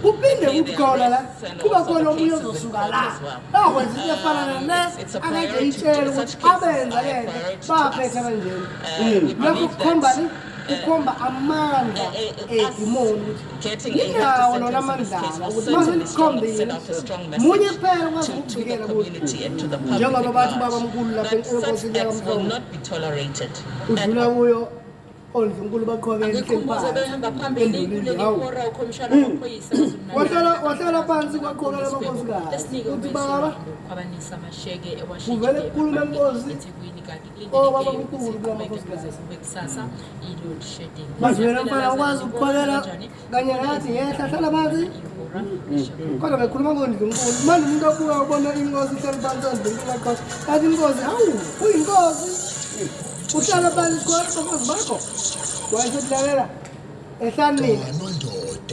Kuphinde kuthi khona la kuba khona omunye ozosuka la akwenza into efana nale akade eyitshela ukuthi abenza le nto baphethe kanjena. Lokho kukhombani? Kukhomba amandla edimoni ukuthi ninawo lona amandlala ukuthi uma senikhombile munye kuphela okwazi ukukuvikela kuthi, njengoba bathi ubaba mkhulu lapha enkosini yakamhlongo udlula kuyo ondlunkulu baqhokela Angikhumbuze behamba phambili kuleli hora ukhomishana wamaphoyisa KwaZulu-Natal. Wahlala phansi kwaqhokela amakhosikazi Esinike uthi baba ngokukhwabanisa amasheke eWashington Kuvele kukhulume inkosi eThekwini kanti obaba kulindeleke mkhulu ukuthi kula iqhubeke makhosikazi. kuze kube kusasa i-load shedding. Manje wena mfana ukwazi ukuqhokela kanye nathi yehla hlala phansi kodwa bekhuluma ngondlunkulu manje umuntu obuka ubona inkosi ihleli phansi ondlunkulu aqhosha athi inkosi hawu uyinkosi uhlala phansi khona abafazi bakho wayesekuhlalela ehlanini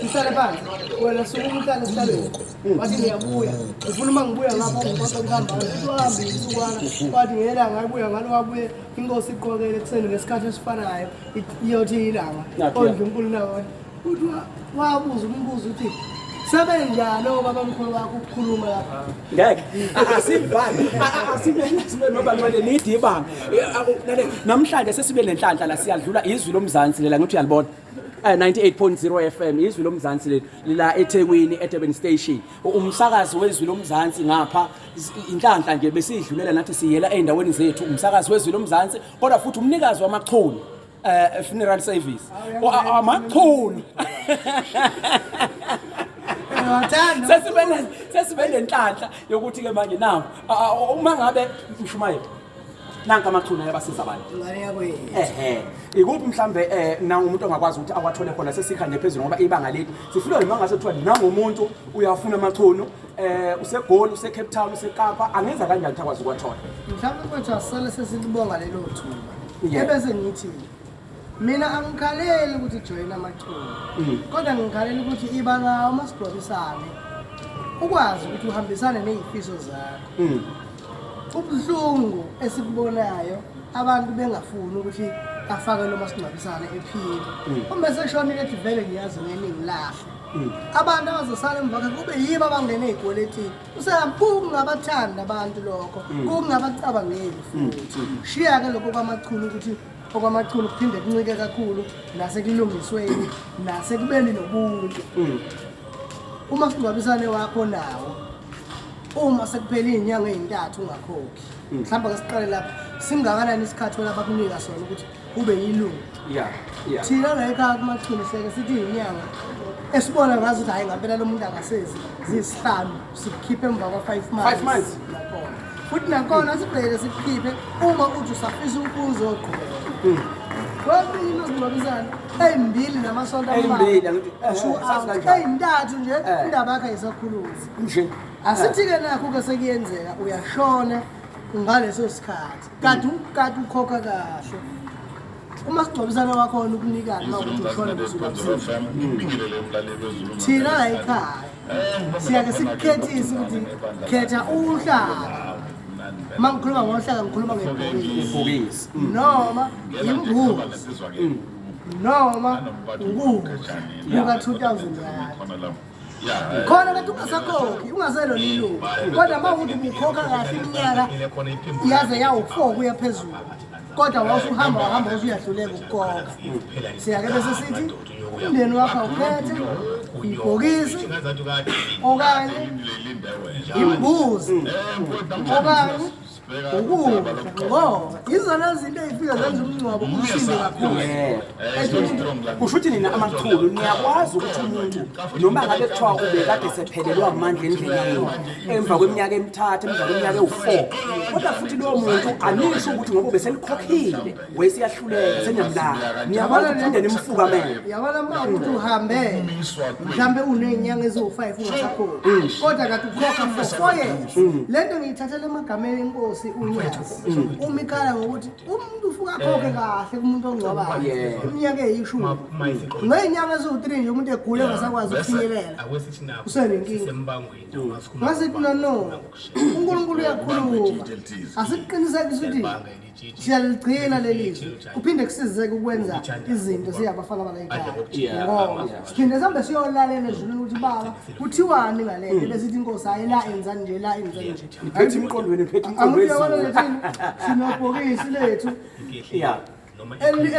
uhlale phansi wena sukuma uhlale esihlalweni wathi ngiyabuya ufuna uma ngibuya ngapha ngiphatha kuhamba uhambe insukwana wathi ngelanga abuya ngalo wabuye inkosi iqokele ekuseni ngesikhathi esifanayo iyothi ilanga ondlunkulu nawo uthi wabuza umbuzo uthi sebenjani obabamkhulu wakho ukukhuluma lapha. Ngeke asivale asibe sibe noba ncane lide ibanga namhlanje sesibe nenhlanhla la siyadlula izwi lomzansi lela ngithi uyalibona 98.0 FM izwi lomzansi leli la eThekwini eDurban Station umsakazi wezwi lomzansi ngapha inhlanhla nje besiyidlulela nathi siyela ezindaweni zethu umsakazi wezwi lomzansi kodwa futhi umnikazi wamachunu funeral service amachunu sesibe nenhlanhla yokuthi ke manje nawo uma ngabe mshumayeli nanka amachunu ayabasiza abantu ehe ikuphi mhlambe nangumuntu ongakwazi ukuthi awathole khona sesikha nje phezulu ngoba ibanga lethu sifuna noma ngase kuthiwa nangumuntu uyafuna amachunu useGoli useCape Town useKapa angenza kanjani ukuthi akwazi ukuwathola mhlawumbe kwethu asisale sesilibonga lelo thuba ebese ngithi mina angikhaleli ukuthi join amachunu kodwa ngikhalela ukuthi iba nawo masigcwabisane ukwazi ukuthi uhambisane ney'fiso zakho. Ubuhlungu esikubonayo abantu bengafuni ukuthi afake lo masingcwabisane ephila uma eseshonile ethi vele ngiyazi ngeningi lahle abantu abazosala emva kwakhe kube yibo abangena ey'kweletini usekungabathanda abantu lokho kungabacabangeli futhi shiya-ke lokho kwamachunu ukuthi okwamachunu kuphinde kuncike kakhulu nasekulungisweni nasekubeni nobuntu uma singcwabisane wakho nawo uma sekuphele iy'nyanga ey'ntathu ungakhokhi mhlawumbe ake siqale lapha singakanani isikhathi wena abakunika sona ukuthi ube yilungu thina la ekhaya kumachunu siyake sithi iy'nyanga esibona ngazo ukuthi hhayi ngampela lo muntu akasezi ziyisihlanu sikukhiphe emva kwa-five months nakhona futhi nakhona sibheke sikukhiphe uma uthi usafisa ukuzoqhubeka kweminye imazingcwabisane eyimbili namasonto eyintathu nje indaba yakhe ayisakhulumi nje asithi-ke nakho-ke sekuyenzeka uyashona ngaleso sikhathi kade kade ukhokha kahle uma sigcwabisana wakhona ukunikana uma ukuthi ushone thina la ekhaya siyake sikukhethise ukuthi khetha uhlaka uma ngikhuluma ngohlaka ngikhuluma ngebhokisi noma imbuzi noma ukudla kuka-2000 rand khona kanti ungasakhokhi ungaselona ilungu kodwa uma ukuthi ukhokha kahle iminyaka yaze yawu-four kuya phezulu kodwa wawusuhamba wahamba usuyahluleka ukukhokha siyake bese sithi umndeni wakho awukhethe ibhokisi okanye imbuzi okanye ukudla ngoba izona zinto ey'fika zenza umngcwabo usinde kakhulu. Kusho ukuthi nina amachulu niyakwazi ukuthi umuntu noma ngabe kuthiwa ubekade sephelelwa amandla endleleni emva kweminyaka emithathu emva kweminyaka ewu-four kodwa futhi lowo muntu anisho ukuthi ngoba ubeselikhokhile wesiyahluleka seniyamlala niyakwazi ukuphinde nimfukamele. Yabona uma ukuthi uhambe mhlambe uney'nyanga eziwu-five ungasakhokhi kodwa kade ukhokha for four years le nto ngiyithathela emagameni enkosi. inkosi uNyazi uma ikhala ngokuthi umuntu ufuka akhokhe kahle kumuntu ongcwabayo iminyaka eyishumi ngey'nyanga eziwu-3 nje umuntu egule engasakwazi ukufinyelela usenenkinga. Ngasithi no no, uNkulunkulu uyakhuluma, asikuqinisekise ukuthi siyaligcina leli zwi, kuphinde kusizeke ukwenza izinto siyabafana balayikhaya, ngoba siphinde sihambe siyolalela ezulwini ukuthi baba kuthiwani ngale nto, bese ithi inkosi hayi la enzani nje, la enzani nje. Niphethe imiqondo wenu, niphethe imiqondo Angithi uyabona wezulu. lethini sinebhokisi lethu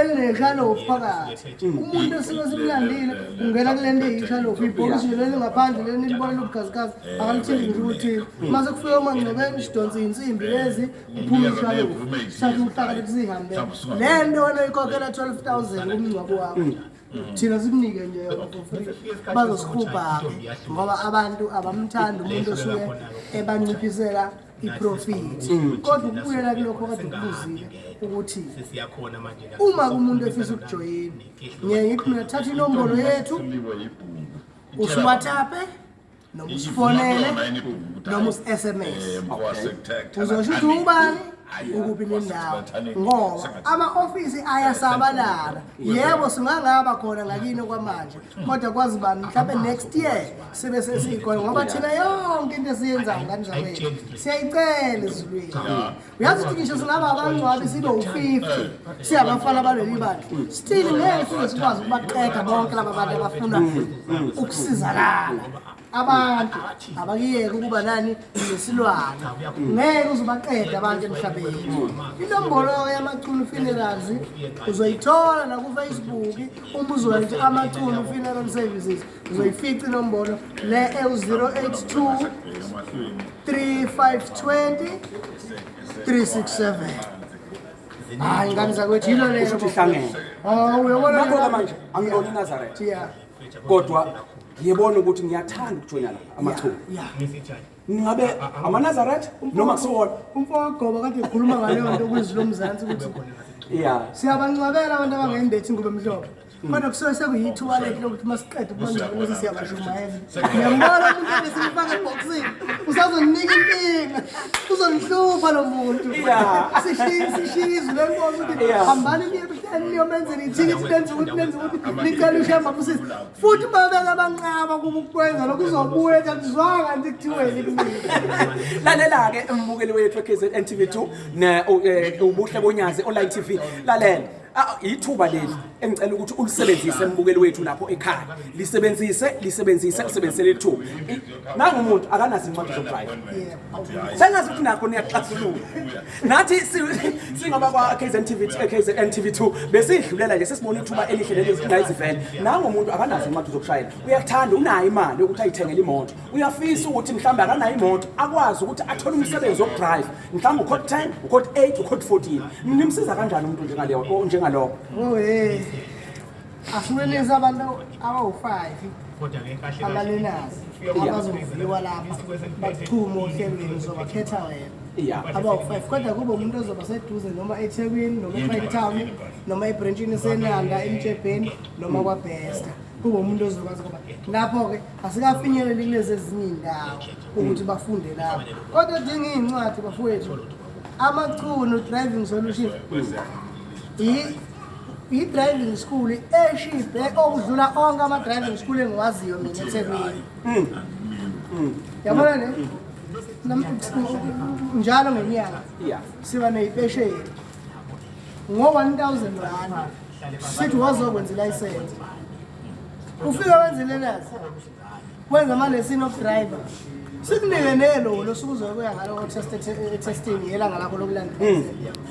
elineshalofu phakathi. Umuntu esuke simlandile ungena kule nto eyishalofu, ibhokisi nje leli ngaphandle leli nilibona lobukhazikhazi, akalithinti ngisho ukuthini. Mase kufika umangcwabeni sidonse iy'nsimbi lezi, kuphume ishalofu, sithathe uhlaka lethu siyihambele. Le nto wena oyikhokhela 12 000 kumngcwabo wakho, thina sikunike nje yona for free. Bazosikhupha-ke ngoba abantu abamthandi umuntu osuke ebanciphisela iprofit. Kodwa ukubuyela kulokho kade ukubuzile ukuthi uma umuntu efisa ukujoyina, ngiye ngithi mina thatha inombolo yethu, usuWhatsApp noma usifonele noma usi-SMS, uzosho ukuthi ubani, ukuphi nendawo, ngoba ama-ofisi ayasabalala. Yebo, singangaba khona ngakini kwamanje, kodwa kwazi bani, mhlawumbe next year sibe sesikhona, ngoba thina yonke into esiyenzayo ngani zakwethu siyayicela ezulwini. Uyazi ukuthi ngisho singaba abangcwabi sibe u-50 siyabafana baleli bandla, still ngeke size sikwazi ukubaqeda bonke laba bantu abafuna ukusizakala. Abantu abakuyeke ukuba nani nesilwane, ngeke uzobaqeda abantu emhlabeni. Inombolo yamaChunu Funerals uzoyithola nakuFacebook. Uma uzoya nje amaChunu Funeral Services, uzoyifica inombolo le ewu-082 3520 367. Hayi ngane zakwethu, yilo lelo. Kusho ukuthi ihlangene. Hawu, uyabona. Nakho-ke manje angilona iNazaretha, kodwa ngiyebona ukuthi ngiyathanda ukujoyina lapha amaChunu. Ngabe amaNazaretha noma kusiwona? Umfo wagoba kade ekhuluma ngaleyo nto kwizwi lomzansi ukuthi siyabancwabela abantu abangembethi ingubo emhlophe, kodwa kusuke sekuyithuba lethu lokuthi uma siqeda ukubangcwaba ukuthi siyabashumayela. Ngiyambona umuntu ebesimfaka ebhokisini, usazoninika inkinga, uzonihlupha lo muntu. Sishiye izwi lenkosi ukuthi hambani niye ebuhleni niyomenzela ithikithi, nenze ukuthi nenze ukuthi nicela ushemba busisi, futhi babeke abanqaba kuba ukwenza lokhu, uzobuya ethi akuzwanga nto kuthiweni kumina. Lalela-ke mbukeli wethu e-KZN TV 2 ne ubuhle bonyazi online TV, lalela. Ah, ithuba leli engicela ukuthi ulisebenzise mbukeli wethu lapho ekhaya, lisebenzise, lisebenzise, usebenzise leli thuba. Nangu umuntu akanazo incwadi zokudrive, sengazi ukuthi nakho niyaxazulula. Nathi singaba kwa KZN TV, KZN TV 2 besidlulela nje sesibona ithuba elihle leli singayizivele. Nangu umuntu akanazo incwadi zokushayela, uyakuthanda, unayo imali yokuthi ayithengele imoto, uyafisa ukuthi mhlawumbe akanayo imoto akwazi ukuthi athole umsebenzi wokudrive, mhlawumbe ucode 10, ucode 8, ucode 14. Nimsiza kanjani umuntu njengaleyo, njengalowo? Oh hey. Asiwenisa abantu abawu-5 abalenazi abazoviwa lapha baxhume ohlelweni, uzobakhetha wena. Abawu-5, kodwa kube umuntu ozoba seduze noma eThekwini noma ePinetown noma ebrentshini eseNanda, eMtshebheni noma kwaBester, kube umuntu ozokwazi, ngoba lapho-ke asikafinyeleli kulezi ezinye iy'ndawo ukuthi bafunde lapho. Kodwa dinga iy'ncwadi bafowethu. Amachunu Driving Solution i-driving school eshibhe okudlula onke ama-driving school engiwaziyo mina eThekwini. Yabona ne njalo ngenyanga siba neyipesheli ngo-R1000, sithi wazokwenza ilayisensi, ufike wenze i-learners, wenza ama-lesson of driver, sikunike nelo losuku uzokuya ngalo test e-testini yelanga lakho lokulandela.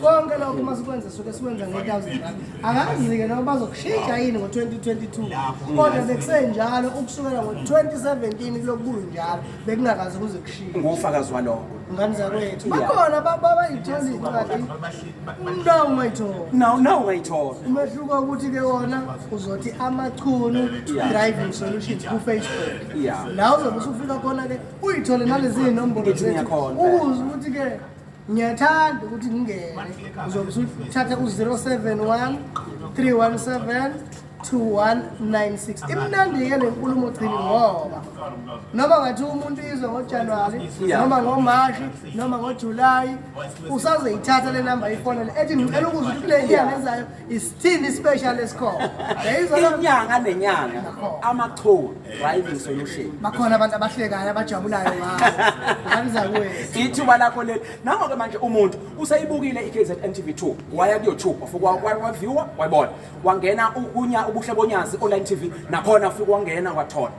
Konke lokho uma sikwenza suke sikwenza nge-R1000. Angazi-ke noma bazokushintsha yini ngo-2022, kodwa bekusenjalo ukusukela ngo-2017, kuloku kunjalo, bekungakaze kuze kushintshe. Ngufakazi walokho. Ngane zakwethu, bakhona bayithola iy'ncwadi, nawu ungayithola. Naw ungayithola. Umehluko ukuthi-ke wona uzothi Amachunu Driving Solutions ku-Facebook, la uzobe usufika khona-ke uyithole nalezi iy'nombolo Ngithi zethu. ngiyakhona. Ukuze ukuthi-ke ngiyathanda ukuthi ngingene, uzobe usuthatha u-071 317 2196. Imnandi-ke le nkulumo chili ngoba noma ngathi umuntu izwe ngoJanuwari noma ngoMashi noma ngoJulayi usazoyithatha le namba ifonele ethi ngicela ukuzwa ukuthi kule nyanga ezayo isithini i-special esikhona. Inyanga nenyanga amacholi driving solution. Bakhona abantu abahlekayo abajabulayo ngawo. Ithuba lakho leli. Nango-ke manje umuntu useyibukile i-KZN TV 2 waya ku-YouTube wafika waviewa wayibona. Wangena ukunya ubuhle bonyazi online TV nakhona ufika wangena wathola.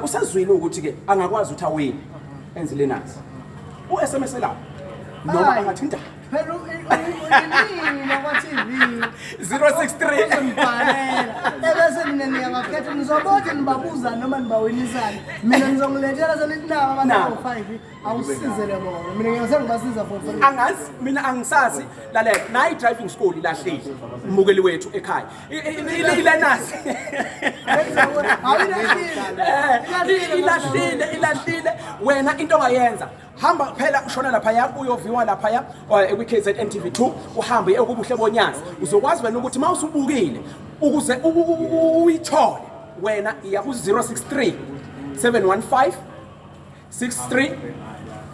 Usezwile ukuthi ke angakwazi ukuthi awine enzile nazi. U-SMS la noma angathinta Phela inini kwa TV 063 uzongibhalela ebese nina niyabakhetha nizobothe nibabuza noma nibawinisana mina nizongilethela senithi naba abantu awu-5 awusizele bona mina ngiyobe sengibasiza for free. Angazi mina angisazi lalela nayi driving school ilahlile umukeli wethu ekhaya ilenazi ilahlile ilahlile wena into ongayenza hamba phela ushona laphaya uyoviwa laphaya kwi-KZN TV 2 uhambe ekubuhle bonyazi uzokwazi wena ukuthi uma usubukile ukuze uyithole wena iya ku-063 715 63.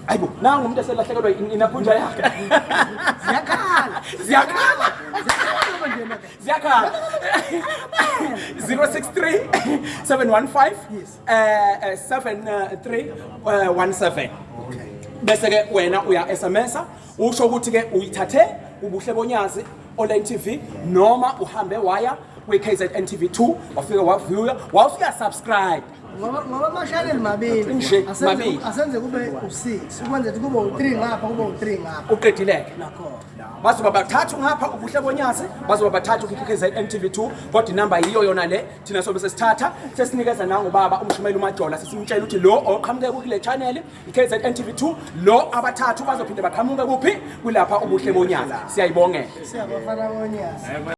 Ayibo nangu umuntu eselahlekelwa inakhunja yakhe. Ziyakhala. Ziyakhala. Ziyakhala. 063 715 7317. Bese ke wena uya SMS usho ukuthi ke uyithathe ubuhle bonyazi online TV noma uhambe waya kwi KZN TV 2 wafika waviewa wawusuya subscribe. Ngoba amashaneli mabili Nje, mabili. Asenze kube u-6 ukwenze ukuthi kube u-3 ngapha kube u-3 ngapha. Uqedileke. Nakhona. Bazoba bathathu ngapha ubuhle bonyazi, bazoba bathathu kwi-KZN TV 2 kodwa inamba yiyo yona le thina sobe sesithatha sesinikeza nangubaba umshumeli uMajola sesimtshela ukuthi lo oqhamuke kule channel i-KZN TV 2 lo abathathu bazophinde baqhamuke kuphi kulapha ubuhle bonyazi. Siyayibongela. Siyabafana bonyazi.